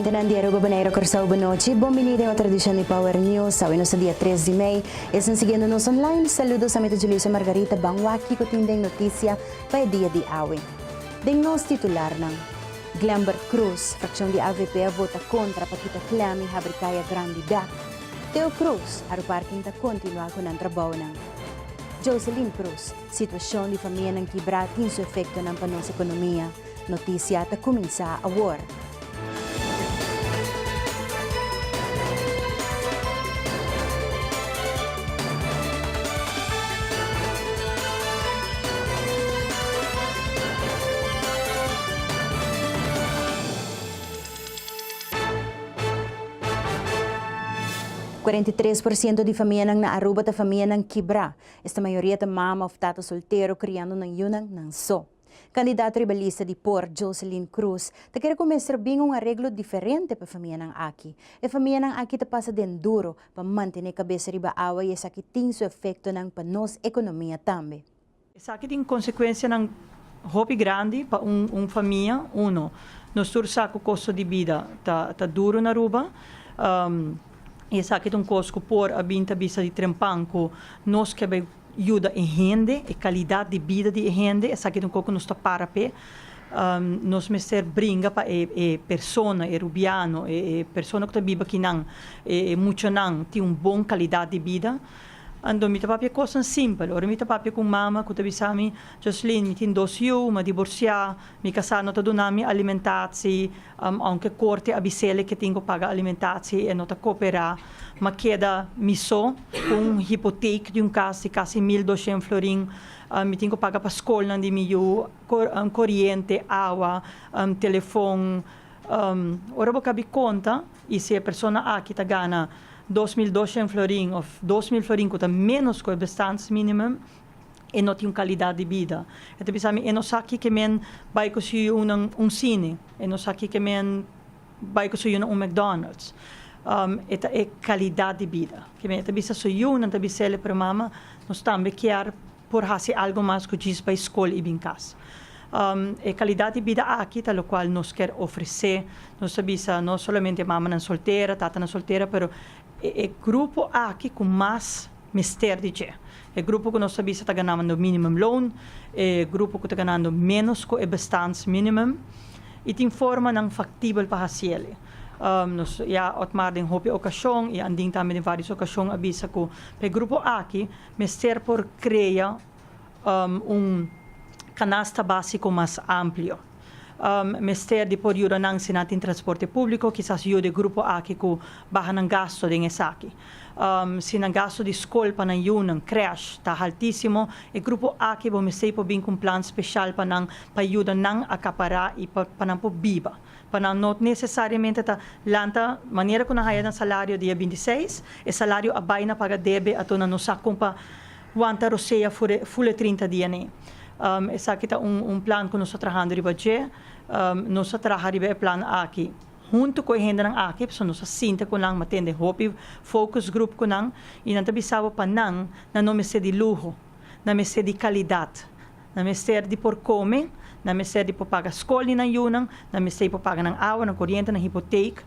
Televidentenan di Aruba, Bonaire, Kòrsou, bonochi. Bon bini den otro edishon di Power News. Awe nos ta dia tres di mei. Esnan siguiendo nos online, saludos. Ami ta Julissa Margarita. Ban wak kiko tin den notisia pa e dia di awe. Den nos titularnan, Glenbert Croes, frakshon di avp a vota kontra pa kita klem i habri kaya grandi bek. Theo Croes, Aruparking ta kontinuá ku nan trabounan. Joseline Croes, Situashon di famianan kibrá tin su efektonan pa nos ekonomia. Notisia ta kuminsá awor. 43% di famianan na Aruba ta famianan kibrá. Esta mayoria ta mama of tata soltero kriando nan yunan nan so. Kandidato riba lista di por, Joseline Cruz, ta kere ku mester bin un areglo diferente pa e famianan aki. E famianan aki ta pasa den duro pa mantené kabesa riba awa i esaki tin su efektonan pa nos ekonomia tambe. Esaki tin konsekuensianan hopi grandi pa un un famia. Uno, nos tur sa ku kosto di bida ta ta duro na Aruba. I esaki ta un kos ku por a bin ta bisa di trempan ku nos ke bai yuda e hende, e kalidat di bida di e hende, esaki ta un kos ku nos ta para p'e. Nos mester bringa pa e e persona, e rubiano, e e persona ku ta biba akinan, e e muchanan tin un bon kalidat di bida. Anto mi ta papia kosnan simpel. Ora mi ta papia ku un mama ku ta bisa mi, Jocelyn, mi tin dos yu, mi a diborsiá, mi kasá no ta duna mi alimentatie, ounke korte a bis'el ke tin ku paga alimentatie, e no ta koperá. M'a keda mi so ku un hipotek di un kas di kasi 1200 florin. Mi tin ku paga pa skolnan di mi yu, koriente, awa, telefon. Ora bo kabi konta i si e persona aki ta gana 2200 florin òf 2000 florin ku ta ménos ku e bestaansminimum, e no tin un kalidat di bida. E ta bisa mi e no sa kiko men bai ku su yunan un sine, e no sa kiko men bai ku su yunan un McDonald's. E ta e kalidat di bida. Ke men e ta bisa su yunan ta bis'el pero mama nos tambe kier por hasi algo mas ku djis bai skol i bin kas. E kalidat di bida aki ta lokual nos kier ofresé. Nos ta bisa no solamente mamanan soltera, tatanan soltera, pero e grupo aki ku mas mester di dje. E grupo ku nos ta bisa ta ganando minimum loon, e grupo ku ta ganando ménos ku e bestaansminimum i tin formanan faktibel pa hasi el. Nos ya Otmar den hopi okashon i Andin tambe den vários okashon a bisa ku pa e grupo aki mester por krea un kanasta básiko mas amplio. Mester di por yuda nan si nan tin transporte públiko, kisas yuda e grupo aki ku baha nan gasto den esaki. Si nan gasto di skol pa nan yunan, krèsh, ta haltísimo, e grupo aki bo mester por bin ku un plan speshal pa nan pa yuda nan akapará i pa pa nan por biba. Pa nan no nesesariamente ta lanta manera ku nan haya nan salario dia 26, e salario a bai na paga debe ato nan no sa kon pa wanta rosea for e ful e 30 dia nei. Esaki ta un un plan ku nos ta trahando riba dje. Nos ta traha riba e plan aki huntu ku e hendenan aki, pasobra nos a sinta ku nan, matende hopi focus group ku nan i nan ta bisa bo pa nan, nan no mester di luho, nan mester di kalidat. Nan mester di por kome, nan mester di por paga skol di nan yunan, nan mester di por paga nan awa, nan koriente, nan hipotek.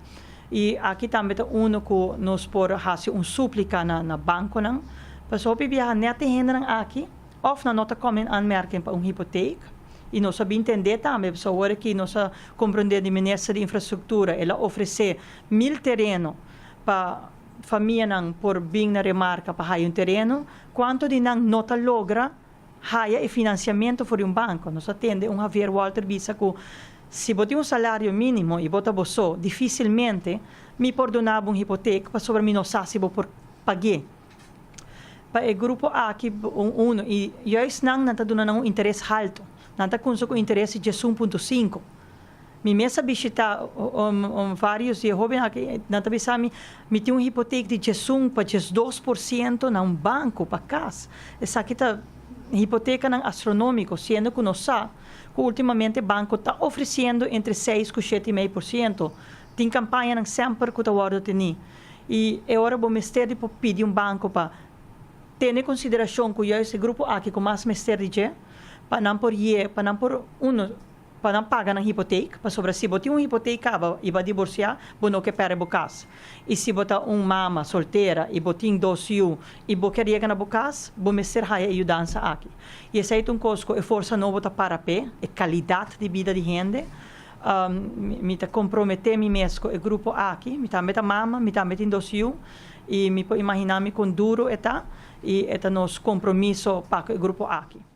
I aki tambe ta unu ku nos por hasi un súplika na na bankonan, pasobra hopi biaha nèt e hendenan aki òf nan no ta kòm in aanmerking pa un hipotek. I nos a bin tendé tambe, pasobra awor aki nos a komprondé di minister di infrastruktura, el a ofresé 1000 tereno pa famianan por bin na remarka pa haya un tereno, kuantu di nan no ta logra haya e financiamento for di un banco. Nos a tende un Javier Walter bisa cu si bo tin un salario minimo y bo ta bo so, dificilmente mi por duna bo un hipoteca pasobra mi no sa si bo por pagu'e. Pa e grupo aki un uno y juist nan nan ta duna nan un interes halto. Nan ta cunsa cu interes di 11.5. Mi mes a bishita varios di e hobennan aki, nan ta bisa mi, mi tin un hipotek di 11 pa 12% na un banko pa kas. Esaki ta hipotekanan astronomiko, siendo ku nos sa ku ultimamente banko ta ofresiendo entre 6 ku 7,5%. Tin kampañanan semper ku ta wòrdu tení. I e ora bo mester di por pidi un banko pa tene konsiderashon ku juist e grupo aki ku mas mester di dje, pa nan por ye, pa nan por, uno. Pa nan paga nan hipoteek, pasobra si bo tin un hipoteek caba y bo a divorcia, bo no ke perde bo cas. Y si bo ta un mama soltera y bo tin dos yu y bo kier yega na bo cas, bo mester haya e yudansa aki. Y esey ta un cos cu e Forsa Nobo ta para p'e, e calidad di bida di hende. Mi ta compromete mi mes cu e grupo aki. Mi tambe ta mama, mi tambe tin dos yu y mi por imagina mi con duro e ta y e ta nos compromiso pa cu e grupo aki.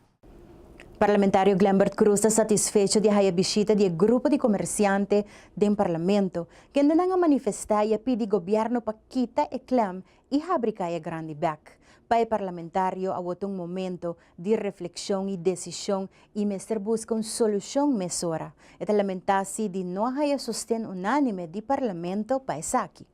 Parlamentario Glenbert Croes ta satisfecho di a haya bishita di e grupo di comerciante den Parlamento, kendenan a manifesta y a pidi gobierno pa kita e klem y habri Caya Grandi bek. Pa e parlamentario awor ta un momento di reflexion y decision y mester busca un solucion mesora. E ta lamenta si di no a haya sosten unanime di Parlamento pa esaki.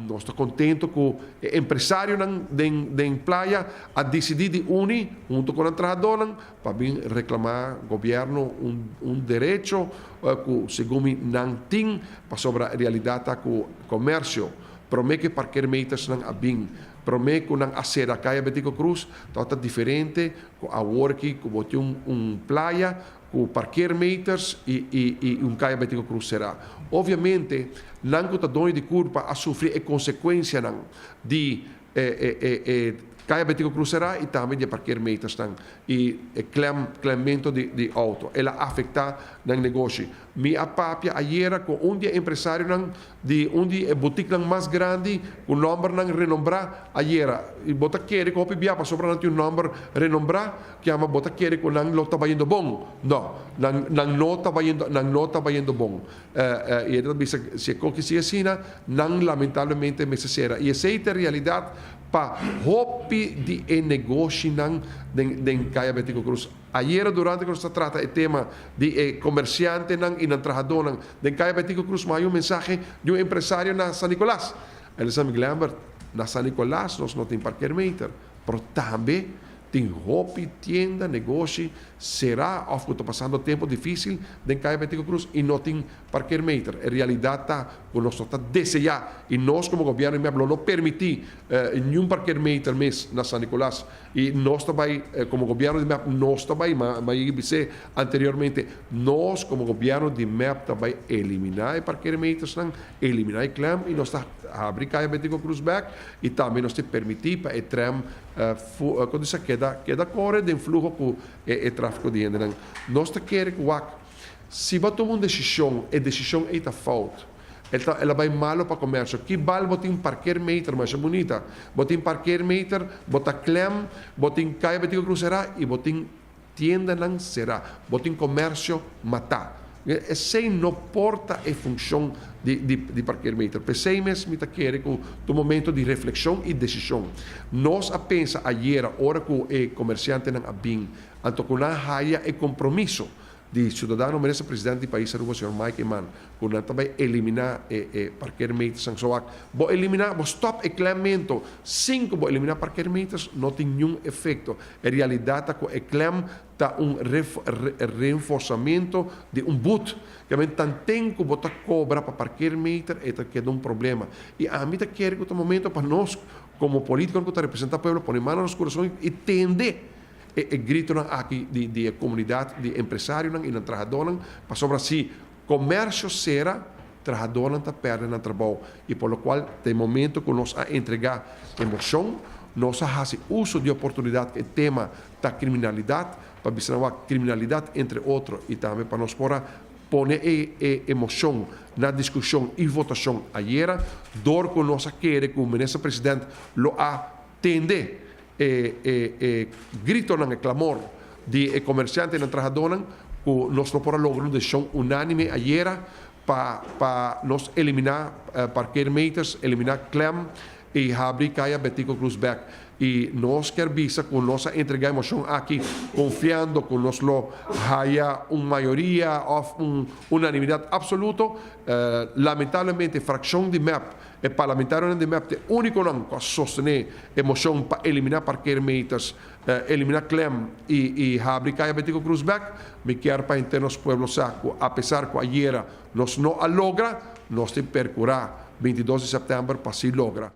Nos ta contento cu e empresarionan den den playa a dicidi di uni hunto cu nan trahadornan pa bin reclama gobierno un un derecho cu segun mi nan tin pasobra realidad ta cu comercio prome cu e parkeermetersnan a bin prome cu nan a cera Caya Betico Cruz tabata diferente cu awor aki cu bo tin un un playa ku parkeermeters i i i un kaya Betico Cruz será. Obviamente, nan ku ta doño di kurpa a sufri e konsekuensianan di e e e e kaya Betico Cruz será i tambe di e parkeermetersnan i e klem klemmentu di di outo. El a afektá nan negoshi. Mi a papia ayera ku un di e empresarionan di un di e butiknan mas grandi ku nòmbernan renombrá ayera. I bo ta kere ku hopi bia pasobra nan tin un nòmber renombrá, kiama bo ta kere ku nan lo ta bayendo bon. No, nan nan no ta bayendo nan no ta bayendo bon. I e ta bisa si e koki sigui asina, nan lamentablemente mester sera. I esei ta e realidat pa hopi di e negoshinan den den Kaya Betico Cruz. Ayera durante ku nos ta trata e tema di e komersiantenan i nan trahadónan den Kaya Betico Cruz mi a haña un mensahe di un empresario na San Nicolas. El a bisa mi, Glenbert, na San Nicolas nos no tin parkeermeter, pero tambe tin hopi tienda, negoshi será òf ku ta pasando tempu difísil den Kaya Betico Cruz i no tin parkeermeter. E realidat ta ku nos no ta deseá i nos komo gobièrnu di mep lo no permití niun parkeermeter mes na San Nicolas. I nos ta bai, komo gobièrnu di mep, nos ta bai, ma a yega bis'é anteriormente, nos komo gobièrnu di mep ta bai eliminá e parkeermetersnan, eliminá e klèm i nos ta habri Kaya Betico Cruz bèk i tambe nos ta permití pa e trèm kon di sa keda keda kore den fluho ku e tráfiko di hendenan. Nos ta kere ku wak, si bo a tuma un desishon, e desishon ei ta fout. El ta el a bai malo pa comercio. Ki bal bo tin parkeermeter masha bunita. Bo tin parkeermeter, bo ta klem, bo tin caya Betico Cruz cera y bo tin tiendanan cera. Bo tin comercio mata. Esey no por ta e funcion di di di parkeermeter. P'esey mes mi ta kere cu ta un momento di reflexion y decision. Nos a pensa ayera ora cu e comerciantenan a bin anto cu nan haya e compromiso di ciudadano Minister President di Pais Aruba señor Mike Eman cu nan ta bay elimina e e parkeermeters so wak bo elimina bo stop e klemmento sin cu bo elimina parkeermeters no tin niun efecto e realidad ta cu e klem ta un reenforzamento di un boet kiamen tanten cu bo ta cobra pa parkeermeter e ta keda un problema y ami ta kere cu ta momento pa nos como politiconan cu ta representa pueblo pone mano na nos curason y tende E e gritonan aki di di e komunidat di empresarionan i nan trahadónan, pasobra si komersio sera, trahadónan ta pèrdè nan trabou i por lo kual ta e momento ku nos a entregá e moshon, nos a hasi uso di e oportunidat ku e tema ta kriminalidat, pa bisa nan wak kriminalidat entre otro i tambe pa nos por a pone e e e moshon na diskushon i votashon ayera, dor ku nos a kere ku Minister President lo a tende E e e gritonan, e clamor di e comerciantenan, trahadónan, cu nos no por a logra un decision unánime ayera pa pa nos eliminá parkeermeters, eliminá klem y habri Caya Betico Cruz bek. Y nos kier bisa cu nos a entrega e mocion aki confiando cu nos lo haya un mayoria of un unanimidad absoluto. Lamentablemente fraccion di mep E parlamentarionan di mep ta e únikonan ku a sostené e moshon pa eliminá parkeermeters, eliminá klem i i habri Kaya Betico Cruz bèk. Mi kier pa henter nos pueblo sa ku apesar ku ayera nos no a logra, nos tin perkurá 22 di sèptèmber pa si logra.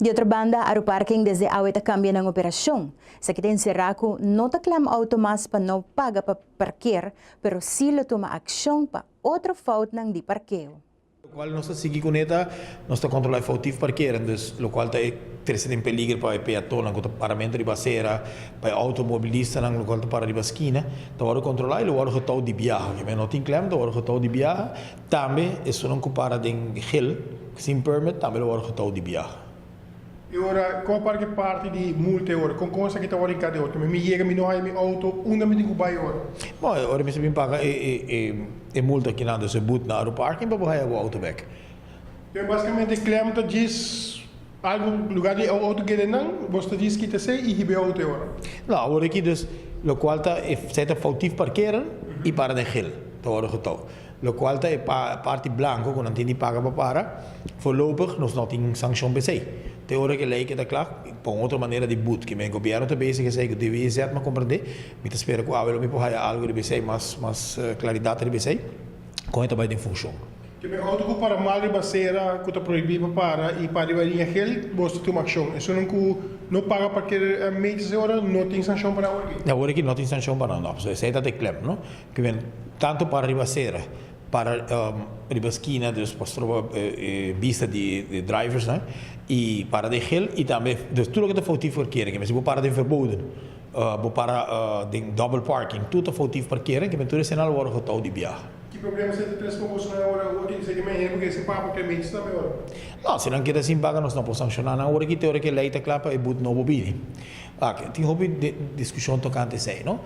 Di otro banda, Aruparking desde awe ta cambia nan operacion. Esaki ta encera cu no ta klem auto mas pa no paga pa parkeer, pero si lo tuma accion pa otro foutnan di parkeo. Locual nos ta sigui cune ta, nos ta controla e foutief parkeren, dus locual ta e trece den peliger pa e peatonnan cu ta paramento riba acera, pa e automobilistanan locual ta para riba skina, ta wordo controla y lo wordo getouw di biaha. Oke, no tin klem, ta wordo getouw di biaha. Tambe esunnan cu para den gel sin permit tambe lo wordo getouw di biaha. E ora, kon parke parti di multa e ora? Kon kon esaki ta wòrdu hinká den otro? Mi mi yega mi no haña mi outo, unda mi tin ku bai e ora? Bon, e ora mi sa bin paga e e e e multa kinan, dus e but na Aruparking pa bo haña bo outo bèk. Pero basikamente klem ta djis algu lugar di e outo keda nan, bos ta djis kita esei i hiba e outo e ora? No, awor aki dus lokual ta e esei ta foutief parkeren i para den gel ta wòrdu getou. Lokual ta e parti blanko ku nan tin di paga pa para, voorlopig nos no tin sankshon pa esei. Te ora ku e lei keda kla, pa un otro manera di but ku e gobièrnu ta bezig esei ku DWZ mi a komprendé, mi ta spera ku awe lo mi por haya algu riba esei, mas mas klaridat riba esei, kon e ta bai den funshon. Ke mi outo ku para mal riba sera ku ta prohibí pa para i para riba liña gel, bos ta tuma akshon. Esunnan ku no paga parker meters e ora no tin sanshon pa nan awor aki? Awor aki no tin sanshon pa nan, no. Pasobra esei ta e klem, no? Ke men tantu para riba sera, para riba skina, dus pa stroba e bista di e driversnan, i para den gel i tambe dus tur loke ta foutief parkeren, ke men si bo para den verboden, bo para den double parking, tur ta foutief parkeren, ke men tur esena lo wòrdu getou di biaha. Ki problema esei ta tres pa boso nan ora awor ki esei ke men hende porque esei paga pa klementjes tambe ora? No, si nan keda sin paga nos no por sanshoná nan awor aki te ora ke lei ta kla pa e but nobo bini. Wak, tin hopi diskushon tokante esei, no?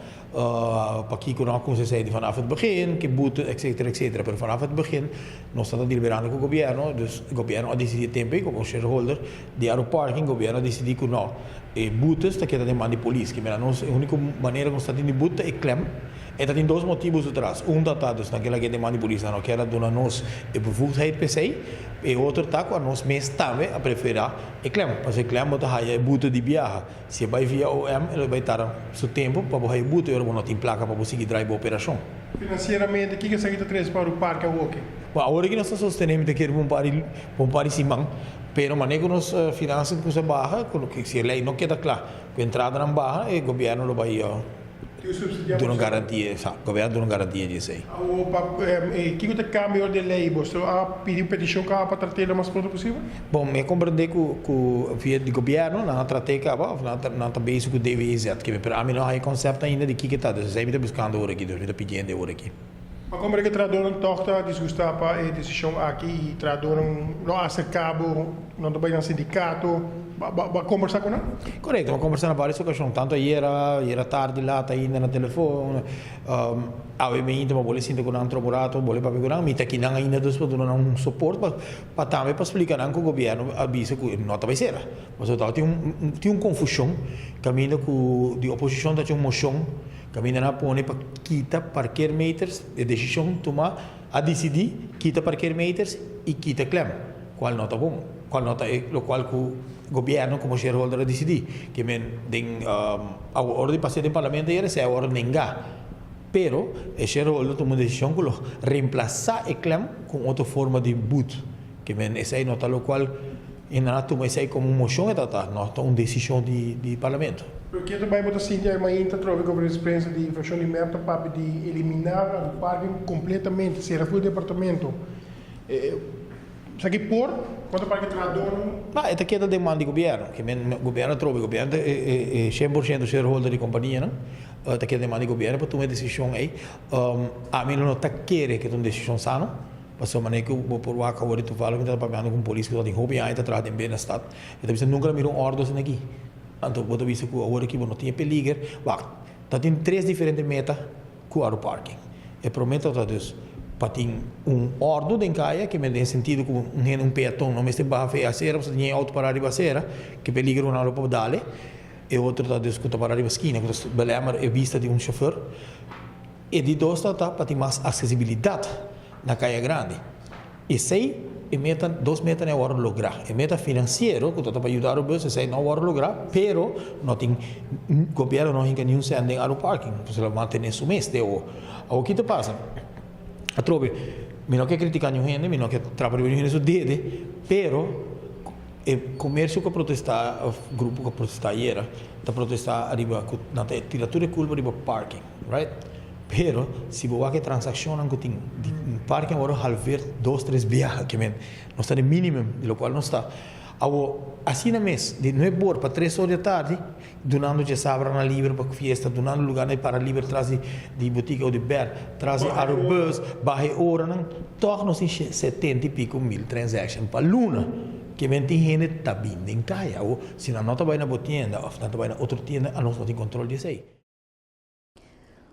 Pakiko no a cuminsa esey di vanaf het begin, ke boete etcetera etcetera, pero vanaf het begin nos ta deliberando cu gobierno, dus gobierno a dicidi e tempo ey como shareholder di Aruparking, gobierno a dicidi cu no, e boetes ta keda den man di polis, ke mira nos e unico manera cu nos ta tin di boete ta e klem, e ta tin dos motibo su tras, un ta ta dus nan keda den man di polis nan no kier a duna nos e bevoegdheid p'esey, e otro ta cu anos mes tambe a prefera e klem, pasobra e klem bo ta haya e boete di biaha. Si e bai via OM e lo bai tarda su tempu pa bo haya butu i ora bo no tin plaka pa bo sigui drai bo operashon. Finansieramente, kiko esaki ta trese pa Arupark awoki? Bon, awor ki nos ta sostené mi ta kere pa un par di pa un par di siman, pero manera ku nos finansa kusa baha, ku loke si e lei no keda kla ku entradanan baha, e gobièrnu lo bai duna un garantia, sa, gobièrnu duna un garantia di esei. Awor pa kiko ta kambio di lei? Boso a pidi un petishon kaba pa trat'é lo mas pronto posibel? Bon, mi a komprendé ku ku via di gobièrnu nan a trat'é kaba òf nan ta nan ta bezig ku DWZ kibe, pero ami no haña konsèpto ainda di kiko ta, dus esei mi ta buskando ora aki, dus mi ta pidiendo e ora aki. Ma komprendé ku trahadónan tòg ta disgustá pa e desishon aki i trahadónan lo a aserká bo, nan ta bai nan sindikato, bo a kombersá ku nan? Korekto, mi a kombersá na vários okashon, tantu ayera, ayera tardi lat ainda na telefòn. Awe mi ainda pa bole sinta ku nan trobo rato, bole papia ku nan, mi ta kinan ainda dus pa duna nan un soport pa pa tambe pa splika nan ku gobièrnu a bisa ku no ta bai sera. Pasobra tabatin un tin un konfushon kaminda ku di oposishon ta haci un moshon kaminda nan a pone pa kita parkeermeters, e desishon tuma a disidí kita parkeermeters i kita klem, kual no ta bon, kual no ta e lokual ku gobièrnu komo shareholder a disidí. Ke men den awor di pas'é den parlamento ayera esei a wòrdu nengá. Pero e shareholder tuma un desishon ku lo remplasá e klem ku un otro forma di but. Ke men esei no ta lokual i nan a tuma esei komo un moshon e ta ta, no ta un desishon di parlamento. Pero ke ta bai bo ta sinti ay mainta trobe konferensia di prensa di frakshon di mep ta papia di eliminá parking kompletamente, sera full departamento. Esaki por? Cuanto parke trahadornan? No, e ta keda den man di gobierno. Ke men gobierno atrobe, gobierno ta e 100% shareholder di companianan. Ta keda den man di gobierno pa tuma e decision ey. Ami lo no ta kere ke ta un decision sano, pasobra manera ku bo por wak awor di toevallig mi tabata papiando ku un polis ku tabatin hopi aña ta traha den binnenstad. E ta bisa nunka lo mira un ordo asina aki. Anto bo ta bisa ku awor aki bo no tin e peliger. Wak, ta tin tres diferente meta ku Aru Parking. E promé ta dus pa tin un òrdu den kaya, ke men den sentido ku un hende, un peaton no mester baha fe asera pasobra tin e outo pará riba asera, ke peligro nan lo por dale. E otro ta dus ku ta pará riba skina, ku ta belemmer e bista di un shofèr. E di dos ta pa tin mas aksesibilidat na kaya grandi. Esei e meta, dos metanan a wòrdu lográ. E meta finansiero ku ta pa yuda Arubus, esei no a wòrdu lográ, pero no tin, gobièrnu no hinka niun sènt den Aruparking, pasobra lo mantené su mes te awor. Awor ki ta pasa? Atrobe, mi no ke kritiká niun hende, mi no ke trapa riba niun hende su dede, pero. E comercio cu a protesta of grupo cu a protesta ayera ta protesta ariba cu nan ta tira tur e culpa riba parking, right? Pero si bo wak e transaccionnan cu tin di parking awor halveer dos tres biaha ke men nos ta den minimum di locual nos ta. Awor asina mes di nuebe or pa tres or di atardi Dunando dje sabranan liber pa fiesta, dunando lugarnan di para liber tras di di botica o di ber, tras di Arubus, baha e oranan, tog nos tin setenta i pico mil transaction pa luna. Ke men tin hende ta bin den kaya. Awor, si nan no ta bai na bo tienda of nan ta bai na otro tienda, anos no tin control di esei.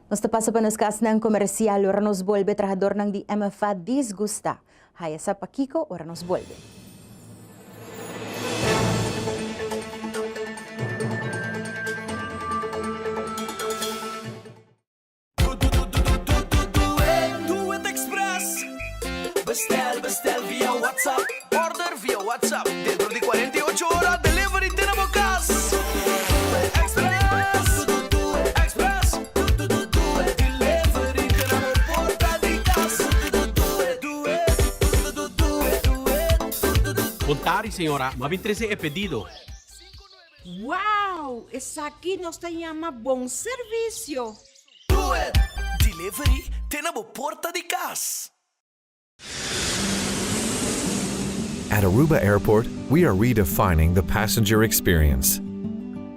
Nos ta pasa pa nos kasnan komersial ora nos bolbe trahadornan di MFA disgustá. Haya sa pakiko ora nos bolbe. Bon tardi señora, m'a bin trece e pedido. Wow! Esaki nos ta yama bon servicio! Delivery te na bo porta di cas. At Aruba Airport, we are redefining the passenger experience.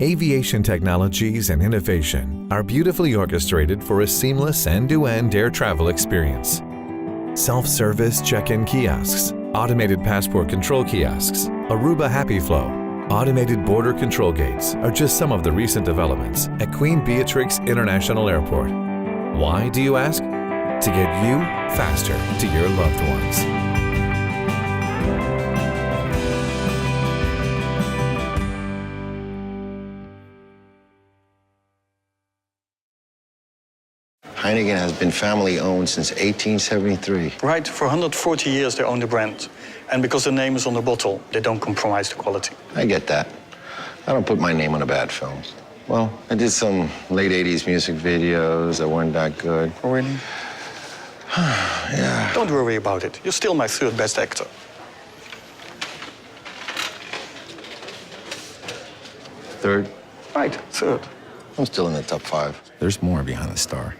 Aviation technologies and innovation are beautifully orchestrated for a seamless end-to-end air travel experience. Self-service check-in kiosks, automated passport control kiosks, Aruba Happy Flow, automated border control gates are just some of the recent developments at Queen Beatrix International Airport. Why, do you ask? To get you faster to your loved ones. Heineken has been family owned since 1873. Right, for 140 years they own the brand. And because the name is on the bottle, they don't compromise the quality. I get that. I don't put my name on a bad film. Well, I did some late 80s music videos that weren't that good. Oh, really? yeah. Don't worry about it. You're still my third best actor. Third? Right, third. I'm still in the top five. There's more behind the star.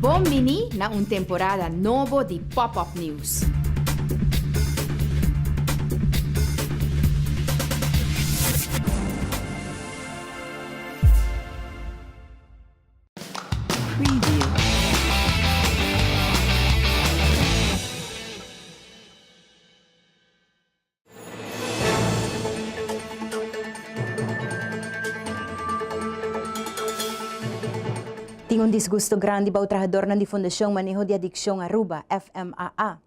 Bon bini na un temporada nobo di Pop Up News. Tin un disgusto grandi bou trahadornan di Fundacion Maneho di Adiccion Aruba, FMAA.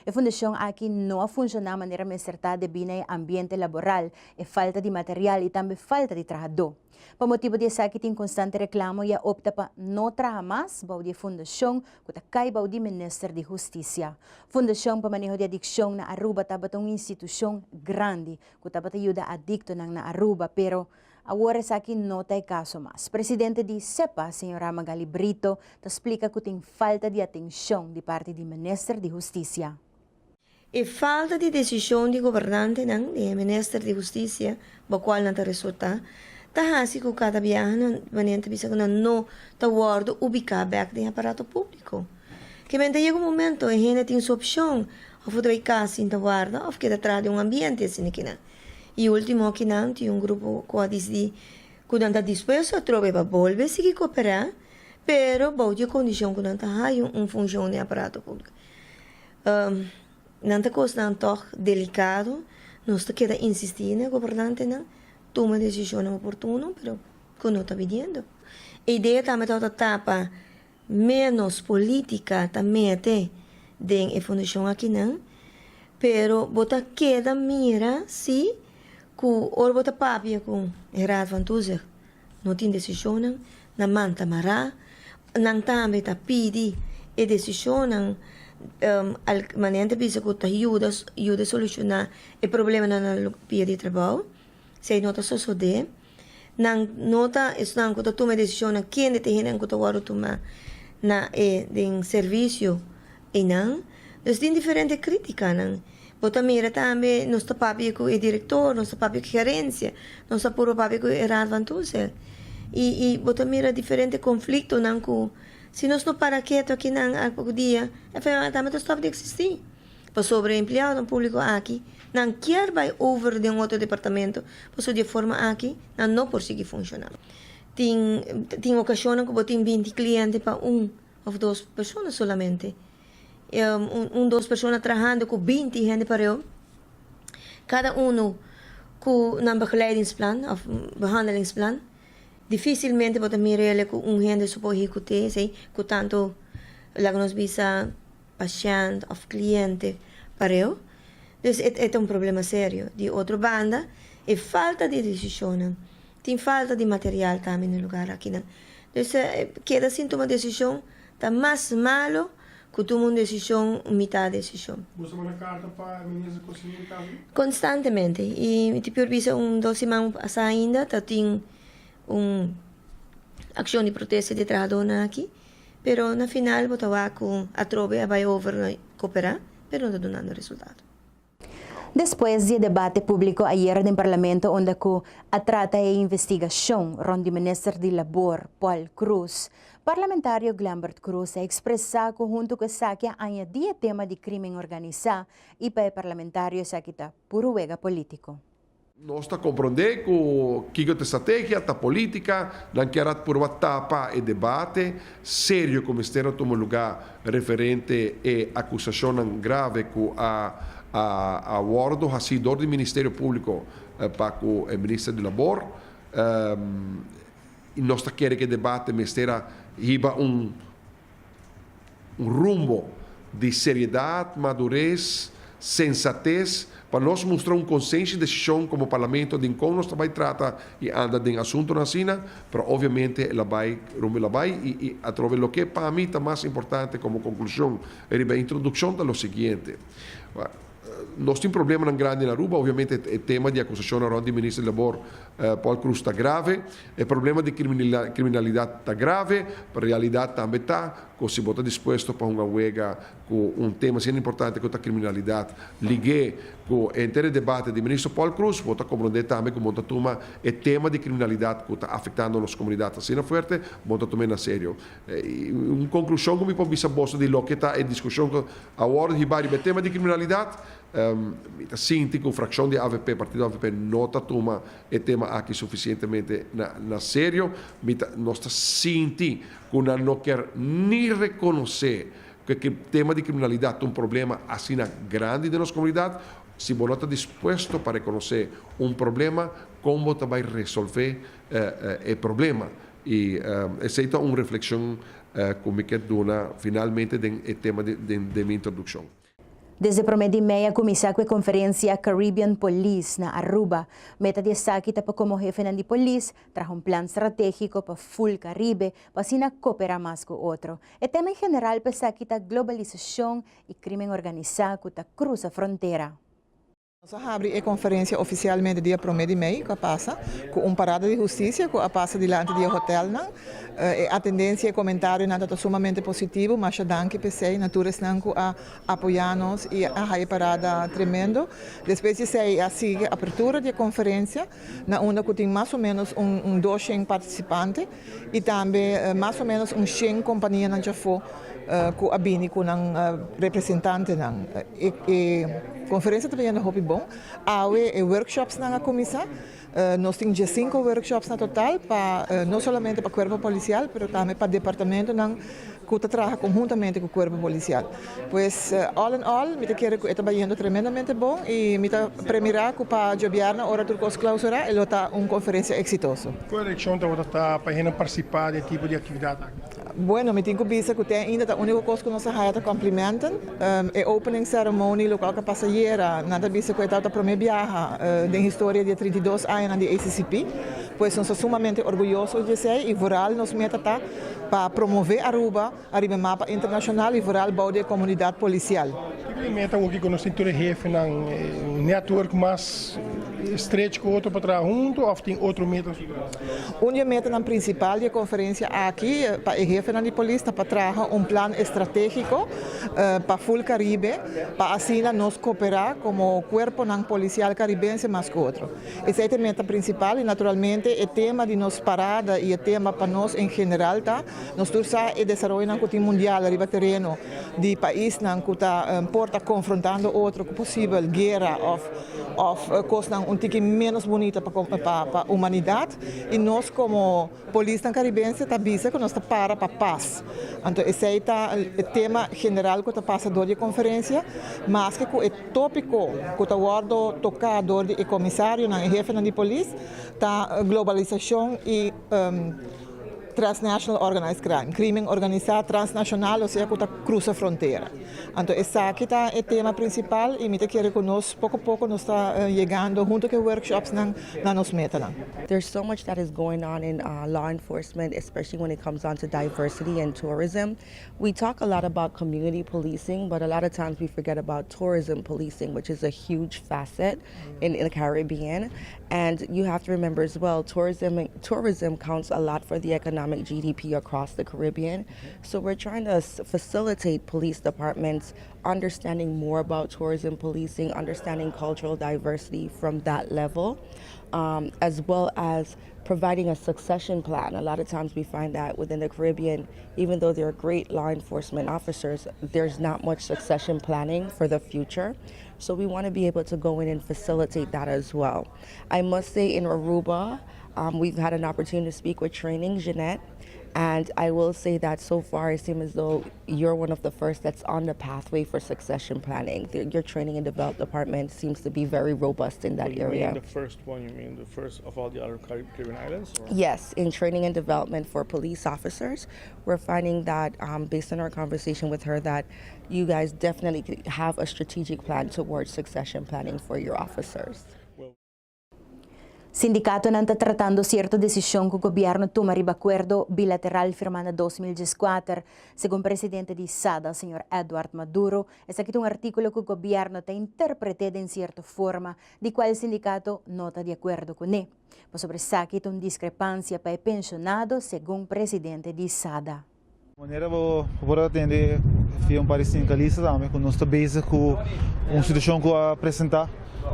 E fundacion aki no a funciona manera mester ta debi na e ambiente laboral, e falta di material y tambe falta di trahadó. Pa motibo di esaki tin constante reclamo y a opta pa no traha mas bou di e fundacion cu ta cay bou di Minister di Husticia. Fundacion pa Maneho di Adiccion na Aruba tabata un institucion grandi cu tabata yuda adictonan na Aruba, pero awor esaki no ta e caso mas. Presidente di SEPA, señora Magali Brito, ta splica cu tin falta di atencion di parti di Minister di Husticia. E falta di desishon di gobernantenan, di e minister di hustisia, bo kual nan ta resultá, ta hasi ku kada biaha nan manera ta bisa ku nan no ta wòrdu ubiká bèk den e aparato públiko. Ke men ta yega un momento e hende tin su opshon, òf bo ta bai kas sin ta warda òf keda traha den un ambiente asina kinan. I último kinan tin un grupo ku a disidí. ku nan ta dispuesto atrobe pa bolbe sigui kooperá, pero bou di e kondishon ku nan ta haña un funshon den aparato públiko. Nan ta kosnan tòg delikado, nos ta keda insistí na e gobernantenan tuma desishonnan oportuno, pero ku no ta bidiendo. E idea tambe tabata ta pa ménos polítika ta mete den e fundashon akinan, pero bo ta keda mira si ku ora bo ta papia ku e Raad van Toezicht no tin desishonnan, nan man ta mará, nan tambe ta pidi e desishonnan al manera nan ta bisa ku ta yuda yuda solushoná e problemanan na pia di trabou, si ei no ta sosodé. Nan no ta esnan ku ta tuma e desishonnan kende ta e hendenan ku ta wòrdu tumá na e den servisio einan. Dus tin diferente krítikanan. Bo ta mira tambe nos ta papia ku e direktor, nos ta papia ku gerensia, nos ta purba papia ku e raad van toezicht. I i bo ta mira diferente konfliktonan ku si nos no para ketu akinan al poko dia FMA tambe ta stòp di eksistí. Pasobra e empleadonan públiko aki nan kier bai over den otro departamento, pasobra di e forma aki nan no por sigui funshoná. Tin tin okashonnan ku bo tin binti kliente pa un òf dos persona solamente. Un un dos persona trahando ku binti hende pareu, kada unu ku nan begeleidingsplan òf behandelingsplan. Difísilmente bo ta mira el ku un hende su por ehekut'é esei ku tantu laga nos bisa pashènt òf kliente pareu. Dus e e ta un problema serio. Di otro banda e falta di desishonnan, tin falta di material tambe na e lugar akinan. Dus keda sin tuma desishon ta mas malo ku tuma un desishon un mitad desishon. Bo ta manda karta pa e minister konserní tambe? Konstantemente. I mi ta por bisa un dos siman pasá ainda ta tin un akshon di protesta di e trahadónan aki. Pero na final bo ta wak ku atrobe a bai over na koperá, pero no ta dunando resultado. Despues di e debate publico ayera den Parlamento unda cu a trata e investigacion rond di Minister di Labor, Paul Croes, Parlamentario Glenbert Croes a expresa cu hunto cu esaki a añadi e tema di crimen organisa y pa e parlamentario esaki ta puro wega politico. Nos ta komprondé ku kiko ta estrategia, ta polítika, nan kier a purba tapa e debate serio ku mester a tuma lugá referente e akusashonnan grave ku a a wòrdu hasí dor di Ministerio Públiko pa ku e Minister di Labor. I nos ta kere ku e debate mester a hiba un un rumbo di seriedat, madures, sensates, pa nos mustra un konsenshi desishon komo Parlamento den kon nos ta bai trata i anda den asuntonan asina, pero obviamente el a bai rumbo el a bai i i atrobe loke pa mi ta mas importante komo konklushon riba e introdukshon ta lo siguiente. Nos tin problemanan grandi na Aruba, obviamente e tema di akusashonnan rònt di Minister di Labor Paul Croes ta grave, e problema di kriminalidat ta grave, pero realidat tambe ta ku si bo ta dispuesto pa hunga wega ku un tema asina importante ku ta kriminalidat lig'é ku henter e debate di Minister Paul Croes, bo ta komprondé tambe ku bo ta tuma e tema di kriminalidat ku ta afektando nos komunidat asina fuerte, bo ta tum'é na serio. Un konklushon ku mi por bisa boso di loke ta e diskushon ku a wòrdu hibá riba e tema di kriminalidat, mi ta sinti ku frakshon di avp, partido avp, no ta tuma e tema aki sufisientemente na serio. Mi ta, nos ta sinti ku nan no kier ni rekonosé ku e tema di kriminalidat ta un problema asina grandi den nos komunidat. Si bo no ta dispuesto pa rekonosé un problema, kon bo ta bai resolvé e problema? I esei ta un reflexion cu mi kier duna finalmente den e tema den mi introduccion. Desde prome di mei a cuminsa cu e conferencia Caribbean Police na Aruba. Meta di esaki ta pa como hefenan di polis traha un plan strategico pa full Caribe pa asina coopera mas cu otro. E tema en general pa esaki ta globalisacion y crimen organisa cu ta crusa frontera. Nos a habri e konferensia ofisialmente dia promé di mei ku a pasa, ku un parada di hustisia ku a pasa dilanti di e hotelnan. E atendensia i komentarionan tabata sumamente positivo. Masha danki p'esei na tur esnan ku a apoyá nos i a haña e parada tremendo. Despues di esei a sigui apertura di e konferensia na unda ku tin mas o ménos un doshen partisipante i tambe mas o ménos un shen kompanianan djafó ku a bini ku nan representantenan. E. Konferensia ta bayendo hopi bon. Awe e workshopsnan a kuminsá. Nos tin diesinko workshops na total pa no solamente pa kuerpo polisial pero tambe pa departamentonan ku ta traha konhuntamente ku kuerpo polisial. Pues all in all mi ta kere ku e ta bayendo tremendamente bon i mi ta premirá ku pa djobièrnè ora tur kos klausurá e lo ta un konferensia eksitoso. Kua reakshon tabata ta pa hende partisipá den e tipo di aktividat aki? Bueno, mi tin ku bisa ku te ainda ta úniko kos ku nos a haya ta komplimenten. E opening ceremony lokual ku a pasa ayera, nan ta bisa ku e tabata promé biaha den historia di e 32 añanan di ACCP. Pues nos ta sumamente orguyoso di esei i vooral nos meta ta pa promové Aruba ariba e mapa internashonal i vooral bou di e komunidat polisial. Kiko ta e meta awor ku nos tin tur e hefenan, un network mas estrecho ku otro pa traha huntu òf tin otro meta? Un di e metanan prinsipal di e konferensia aki pa e hefenan di polis ta pa traha un plan estratégiko pa ful Karibe pa asina nos koperá komo kuerponan polisial karibense mas ku otro. Esei ta e meta prinsipal i naturalmente e tema di nos parada i e tema pa nos en general ta nos tur sa e desaroyonan ku tin mundial riba tereno di paisnan ku ta por ta konfrontando otro ku posibel guera òf Of kosnan un tiki ménos bunita pa pa humanidat i nos komo polisnan karibense ta bisa ku nos ta para pa pas. Anto esei ta e tema general ku ta pasa dor di e konferensia, maske ku e tópiko ku ta wòrdu toká dor di e komisarionan, e hefenan di polis, ta globalisashon i Transnational organized crime, crimen organisa transnacional, osea cu ta crusa frontera. Anto esaki ta e tema principal y mi ta kere cu nos poco poco nos ta yegando hunto cu e workshopsnan na nos metanan. There's so much that is going on in law enforcement, especially when it comes on to diversity and tourism. We talk a lot about community policing, but a lot of times we forget about tourism policing, which is a huge facet in, in the Caribbean. And you have to remember as well, tourism tourism counts a lot for the economic GDP across the Caribbean. So we're trying to facilitate police departments understanding more about tourism policing, understanding cultural diversity from that level, um, as well as providing a succession plan. A lot of times we find that within the Caribbean, even though there are great law enforcement officers, there's not much succession planning for the future. So we want to be able to go in and facilitate that as well. I must say in Aruba, um, we've had an opportunity to speak with training, Jeanette, and I will say that so far it seems as though you're one of the first that's on the pathway for succession planning. The, your training and development department seems to be very robust in that you area. Mean the first one, you mean the first of all the other Caribbean islands? Or? Yes, in training and development for police officers. We're finding that, um, based on our conversation with her, that you guys definitely have a strategic plan towards succession planning for your officers. Sindikatonan ta tratando sierto desishon ku gobièrnu tuma riba akuerdo bilateral firmá na 2014, segun presidente di SADA, señor Edward Maduro. Esaki ta un artíkulo ku gobièrnu ta interpret'é den sierto forma di kual sindikato no ta di akuerdo kuné. Pasobra esaki ta un diskrepansia pa e penshonado, segun presidente di SADA. Manera bo por a tende via un par di sindikalista tambe ku nos ta bezig ku un situashon ku a presentá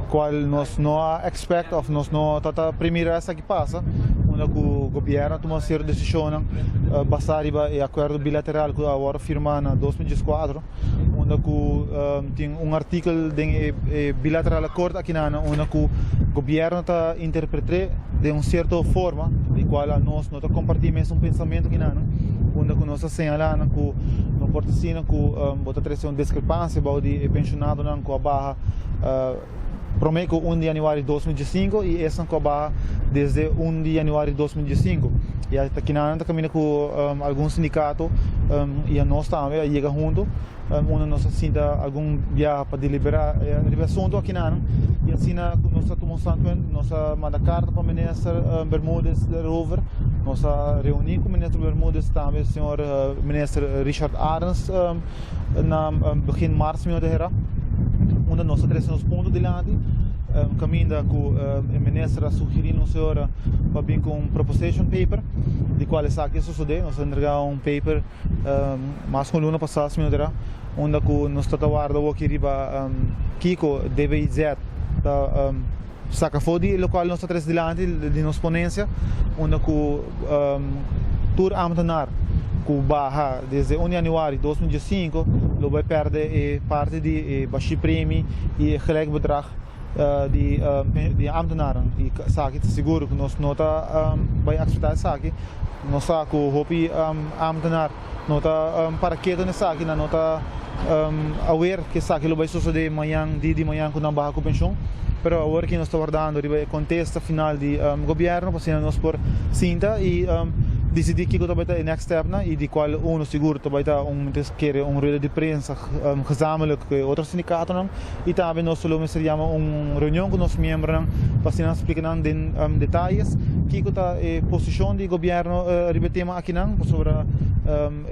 kual nos no a expect òf nos no ta primira esaki pasa unda ku gobièrnu a tuma sierto desishonnan basá riba e akuerdo bilateral ku a wòrdu firmá na 2014 unda ku tin un artikel den e bilateral akord akinan unda ku gobièrnu ta interpretr'é den un sierto forma di kual anos no ta kompartí mesun pensamentu kinan unda ku nos ta señalá nan ku no por ta asina ku bo ta trese un diskrepansia bou di e penshonadonan ku a baha promé ku un di yanüari 2015 i esnan ku a baha desde un di yanüari 2015. I ta kinan ta kaminda ku algun sindikato i anos tambe a yega huntu. Unda nos a sinta algun biaha pa deliberá riba e asuntu akinan i asina ku nos a tuma un standpunt, nos a manda karta pa Minister Bermudez de Rover, nos a reuní ku Minister Bermudez tambe señor Minister Richard Arends na begin mars mi no ta hera, unda nos a trese nos punto dilanti kaminda ku e minister a sugerí nos e ora pa bin ku un proposition paper di kual esaki a sosodé, nos a entrega un paper. Mas ku un luna pasá si mi no ta era, unda ku nos ta ta warda awoki riba kiko DBIZ ta saka afó di lokual nos ta trese dilanti di nos ponensia, unda ku tur ámtenar ku baha desde un di januari 2015 lo bai pèrdè e parti di e bashí premi i e gelijk bedrag di di ambtenaren. I esaki ta sigur ku nos no ta bai akseptá esaki. Nos sa ku hopi ambtenar no ta para ketu na esaki, nan no ta awer ku esaki lo bai sosodé mañan, dia di mañan ku nan baha ku penshon. Pero awor ki nos ta wardando riba e kontesta final di gobièrnu pa asina nos por sinta i disidí kiko ta bai ta e next stepnan i di kual uno sigur ta bai ta un kere un rueda di prensa gezamenlijk ku e otro sindikatonan i tambe nos lo mester yama un reunion ku nos miembronan pa asina splika nan den detayes kiko ta e posishon di gobièrnu riba e tema akinan pasobra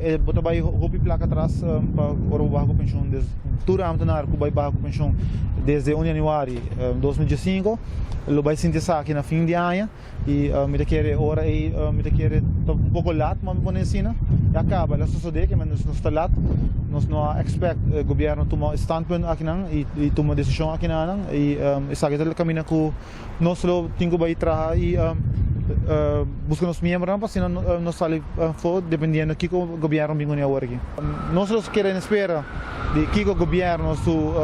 E bo ta bai hopi plaka atras pa ora bo baha ku penshon. Des tur ambtenaar ku bai baha ku penshon desde un januari 2015 lo bai sinti esaki na fin di aña i mi ta kere ora ei mi ta kere ta un poko lat ma mi pone asina. Ya kaba el a sosode ke nos no sta lat nos no a expect gobierno tuma e standpunt akinan i tuma desishon akinanan i esaki ta kaminda ku Nos lo tin ku bai traha i buska nos miembronan pa asina nos sali afó dependiendo kiko gobièrnu bin kuné awor aki. Nos lo keda en espera di kiko gobièrnu su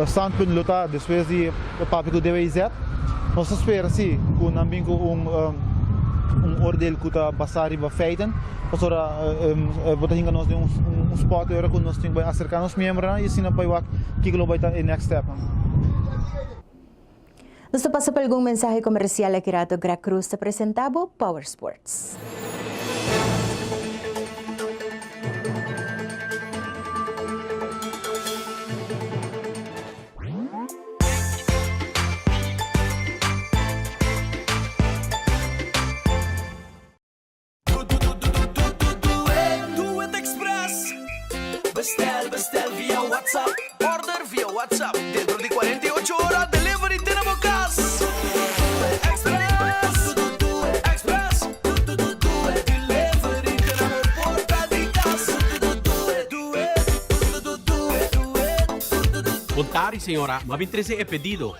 standpunt lo ta despues di papia ku DWIZ. Nos ta spera si ku nan bin ku un oordeel ku ta basá riba feiten pasobra bo ta hinka nos den un spot ora ku nos tin ku bai aserká nos miembronan i asina bai wak kiko lo bai ta e next step. Nos ta pasa pa algun mensahe comercial aki rato Greg Cruz ta presenta bo Power Sports. Do It Express Bestel, bestel via WhatsApp Order via WhatsApp Dentro di 48 ora delivery te na bo cas Express, Express Delivery te na bo porta di cas Do it, do it, do it Bon tardi señora, m'a bin trece e pedido.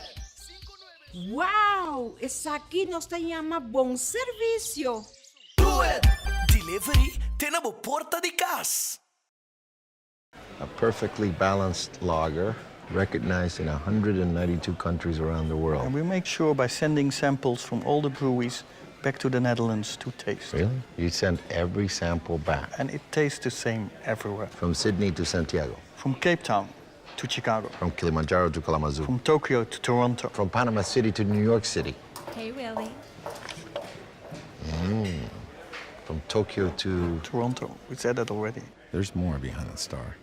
Wow! Esaki nos ta yama bon servisio! Do It! Delivery te na bo porta di kas. A perfectly balanced lager recognized in 192 countries around the world. And we make sure by sending samples from all the breweries back to the Netherlands to taste. Really? You send every sample back? And it tastes the same everywhere. From Sydney to Santiago? From Cape Town to Chicago. From Kilimanjaro to Kalamazoo. From Tokyo to Toronto. From Panama City to New York City. Hey, Willie. Mm. From Tokyo to... Toronto. We said that already. There's more behind the star.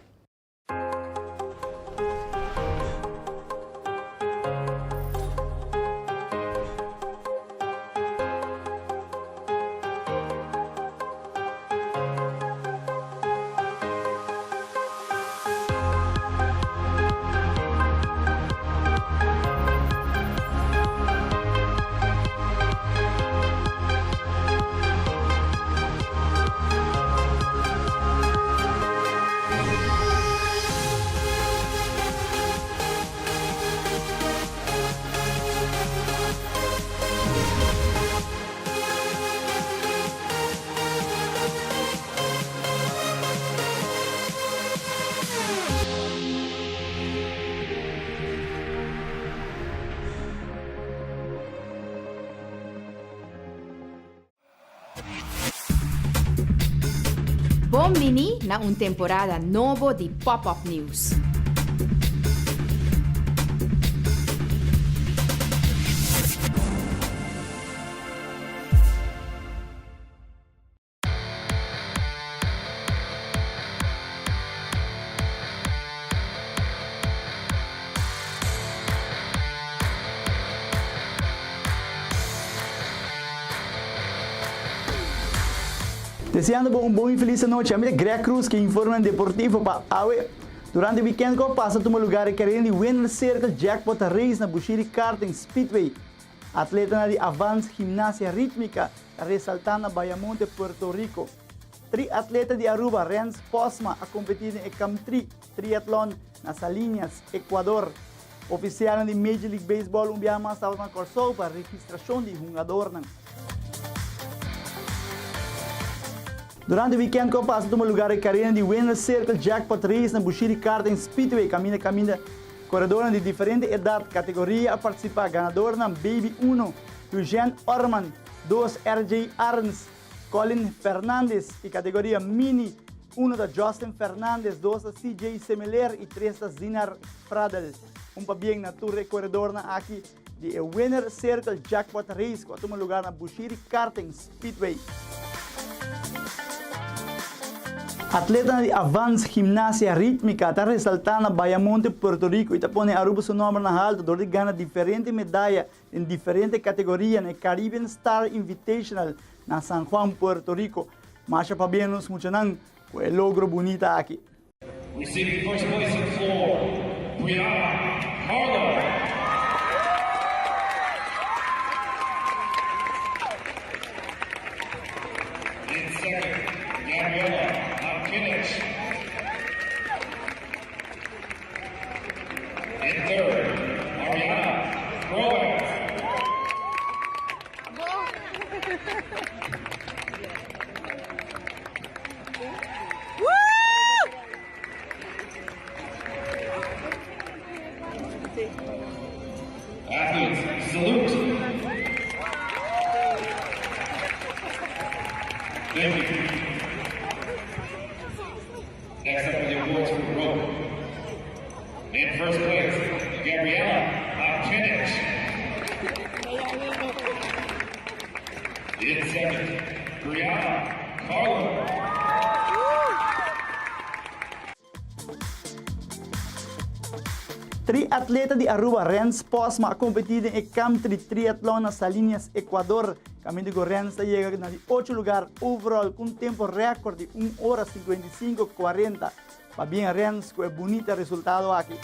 Bon bini na un temporada nobo di Pop Up News. Deseando bo un bon y feliz anochi. Ami ta Greg Cruz ke informenan deportivo pa awe. Durante weekend ku a pasa tuma lugar e carrera di Winner Circle Jackpot Race na Bushiri Karting Speedway. Atletanan di Avance Gimnasia Ritmica ta resalta na Bayamonte, Puerto Rico. Tri atleta di Aruba, Rens Posma, a competi den e Camtri Triathlon na Salinas, Ecuador. Oficialnan di Major League Baseball un biaha mas tabata na Corsou pa registracion di hungadornan. Durante weekend cu a pasa tuma lugar e carena di Winner Circle Jackpot Race na Bushiri Karting Speedway caminda caminda coredornan di diferente edad, categoria a participa. Ganadornan, Baby uno, Eugene Orman, dos, RJ Arends, Colin Fernandez y categoria Mini uno ta Justin Fernandez, dos ta CJ Semeler y tres ta Zinar Pradel. Un pabien na tur e coredornan aki. Di e Winner Circle Jackpot Race ku a tuma lugar na Bushiri Karting Speedway. Atletanan di Avance Gimnasia Ritmica ta resaltá na Bayamonte, Puerto Rico i ta pone Aruba su nòmber na haltu dor di gana diferente medaya den diferente kategoria na e Caribbean Star Invitational na San Juan, Puerto Rico. Masha pabia nos muchanan ku e logro bunita aki. Receiving first place in floor, Brianna Carlo. In second, Gabriela Martinez. In third, Ariana Croat. Athletes, salute. Thank you. Next up are the awards for rope. In first place, Gabriela Martinez. In second, Brianna Carlo. Triatleta di Aruba Rens Posma a competi den e Camtri Triathlon na Salinas, Ecuador. Caminda cu Rens ta yega na di ocho lugar overall cu un tempo record di un ora 55 40. Pabien Rens cu e bunita resultado aki.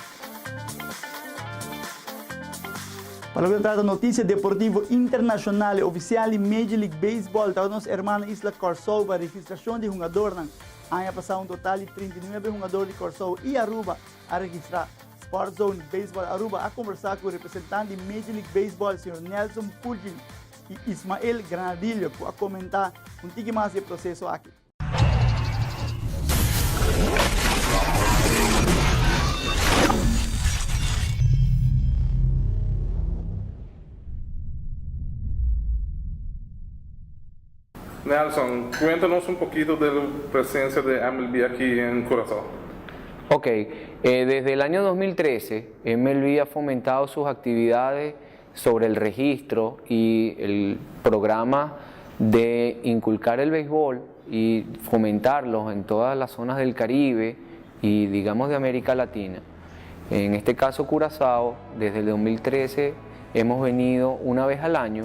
Pa loke ta trata noticia deportivo internacional e oficial di Major League Baseball ta nos hermana isla Corsou pa registracion di hungadornan. Aña pasa un total di 39 hungador di Corsou y Aruba a registra. Sport Zone Baseball Aruba a conversa cu representante di Major League Baseball señor Nelson Purgin y Ismael Granadillo cu a comenta un tiki mas di e proceso aki. Nelson, cuéntanos un poquito de la presencia de MLB aquí en Curazao. Ok, eh, desde el año 2013 MLB ha fomentado sus actividades sobre el registro y el programa de inculcar el béisbol y fomentarlos en todas las zonas del Caribe y digamos de América Latina. En este caso Curazao, desde el 2013 hemos venido una vez al año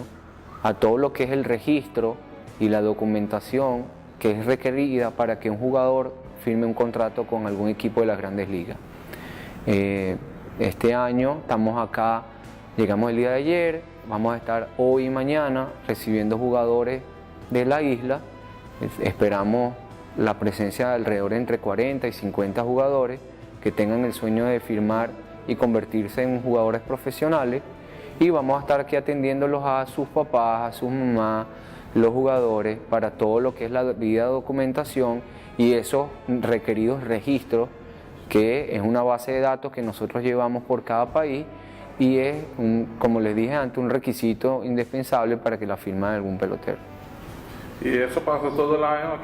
a todo lo que es el registro y la documentación que es requerida para que un jugador firme un contrato con algún equipo de las grandes ligas. Eh, este año estamos acá, llegamos el día de ayer, vamos a estar hoy y mañana recibiendo jugadores de la isla. Esperamos la presencia de alrededor entre 40 y 50 jugadores que tengan el sueño de firmar y convertirse en jugadores profesionales. Y vamos a estar aquí atendiéndolos a sus papás, a sus mamás, los jugadores, para todo lo que es la debida documentación y esos requeridos registros, que es una base de datos que nosotros llevamos por cada país y es, un, como les dije antes, un requisito indispensable para que la firma de algún pelotero. ¿Y eso pasa todo el año?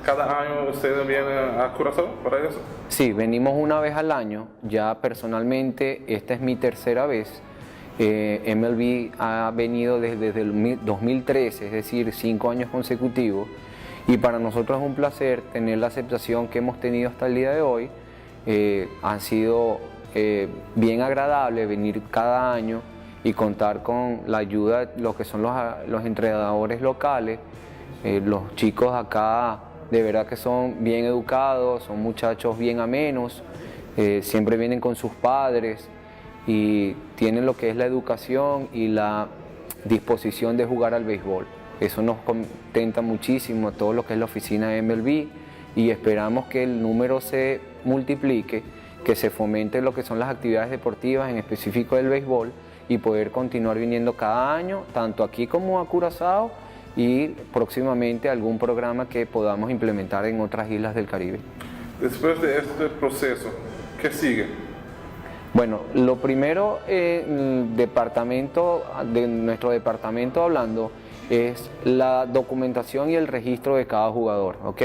¿Cada año ustedes vienen a Curazao para eso? Sí, venimos una vez al año. Ya personalmente esta es mi tercera vez. Eh, MLB ha venido desde, el 2013, es decir, cinco años consecutivos. Y para nosotros es un placer tener la aceptación que hemos tenido hasta el día de hoy. Eh, han sido eh, bien agradable venir cada año y contar con la ayuda de lo que son los, los entrenadores locales. Eh, los chicos acá de verdad que son bien educados, son muchachos bien amenos, eh, siempre vienen con sus padres y tienen lo que es la educación y la disposición de jugar al béisbol. Eso nos contenta muchísimo todo lo que es la oficina de MLB y esperamos que el número se multiplique, que se fomente lo que son las actividades deportivas, en específico del béisbol, y poder continuar viniendo cada año, tanto aquí como a Curazao y próximamente algún programa que podamos implementar en otras islas del Caribe. Después de este proceso, ¿qué sigue? Bueno, lo primero, eh, departamento, de nuestro departamento hablando, es la documentación y el registro de cada jugador. ¿ok?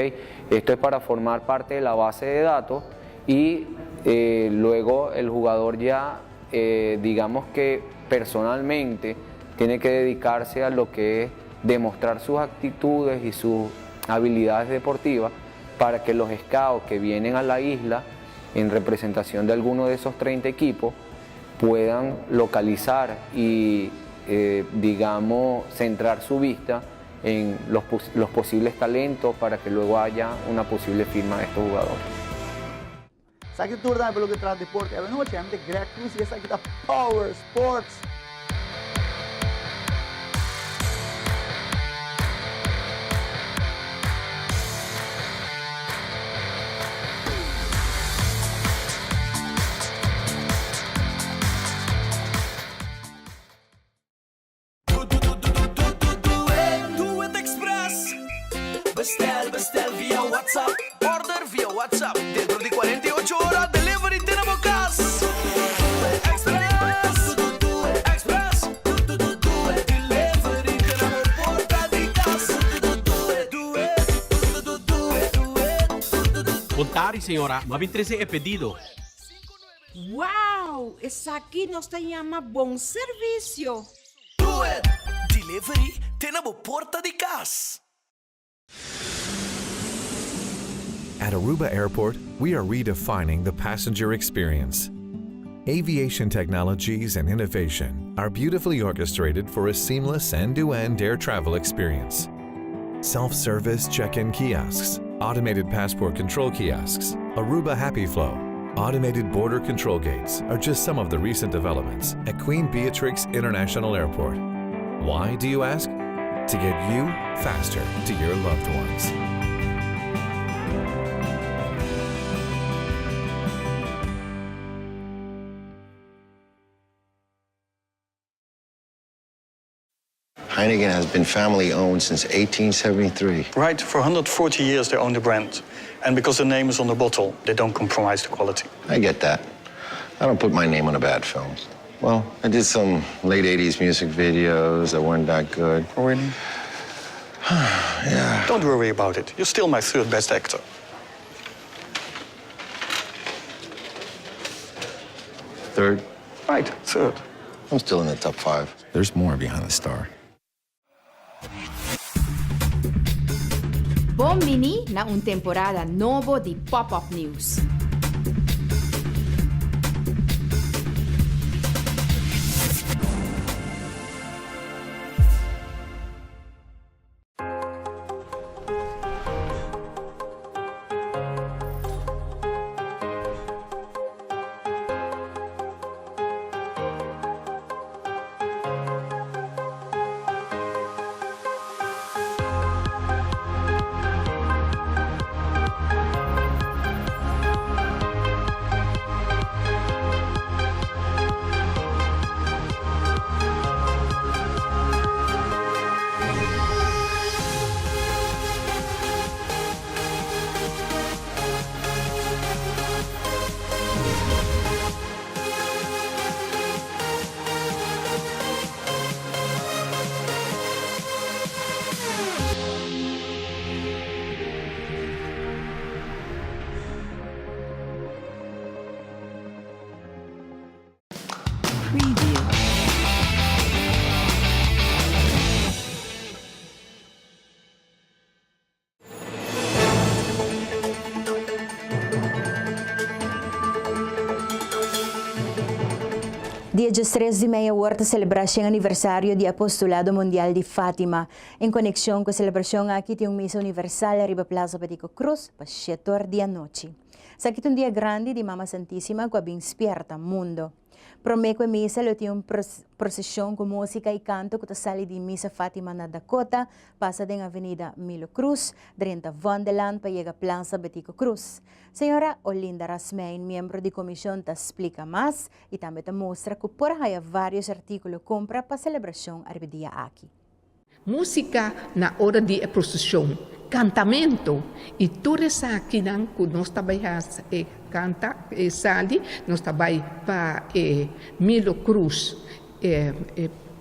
Esto es para formar parte de la base de datos y eh, luego el jugador ya, eh, digamos que personalmente, tiene que dedicarse a lo que es demostrar sus actitudes y sus habilidades deportivas para que los scouts que vienen a la isla en representación de alguno de esos 30 equipos puedan localizar y, eh, digamos, centrar su vista en los, los posibles talentos para que luego haya una posible firma de estos jugadores. Esaki tur ta pa loke ta trata deporte awe nochi. Ami ta Greg Cruz y esaki ta Power Sports. Do It Express. Bestel, bestel via WhatsApp. Order via WhatsApp. Dentro di 48 ora delivery te na bo cas. Express. Express. Delivery te na bo porta di cas. Do it. Bon tardi, señora. M'a bin trece e pedido. Wow! Esaki nos ta yama bon servicio! Do It! Delivery te na bo porta di cas. At Aruba Airport, we are redefining the passenger experience. Aviation technologies and innovation are beautifully orchestrated for a seamless end to end air travel experience. Self service check in kiosks, automated passport control kiosks, Aruba Happy Flow, automated border control gates are just some of the recent developments at Queen Beatrix International Airport. Why, do you ask? To get you faster to your loved ones. Heineken has been family owned since 1873. Right, for 140 years they own the brand. And because the name is on the bottle, they don't compromise the quality. I get that. I don't put my name on a bad film. Well, I did some late 80s music videos that weren't that good. Oh, really? yeah. Don't worry about it. You're still my third best actor. Third? Right, third. I'm still in the top five. There's more behind the star. Bon bini na un temporada nobo di Pop Up News. Dia 13 di mei awor ta celebra 100 aniversario di Apostolado Mundial di Fatima. En conexion cu e celebracion aki tin un misa universal ariba Plaza Betico Croes pa shetor di anochi. Esaki ta un dia grandi di Mama Santisima cu a bin spierta mundo. Prome cu e misa lo tin un procesion cu musica y canto cu ta sali di Misa Fatima na Dakota, pasa den Avenida Milo Cruz, drenta Vondeland pa yega Plaza Betico Croes. Señora Olinda Rasmijn, miembro di comision ta splica mas y tambe ta mustra cu por haya varios articulo cumpra pa celebracion ariba dia aki. Músika na ora di e proseshon, kantamentu i tur esakinan ku nos ta bai hasi e kanta e sali, nos ta bai pa e Milo Cruz, e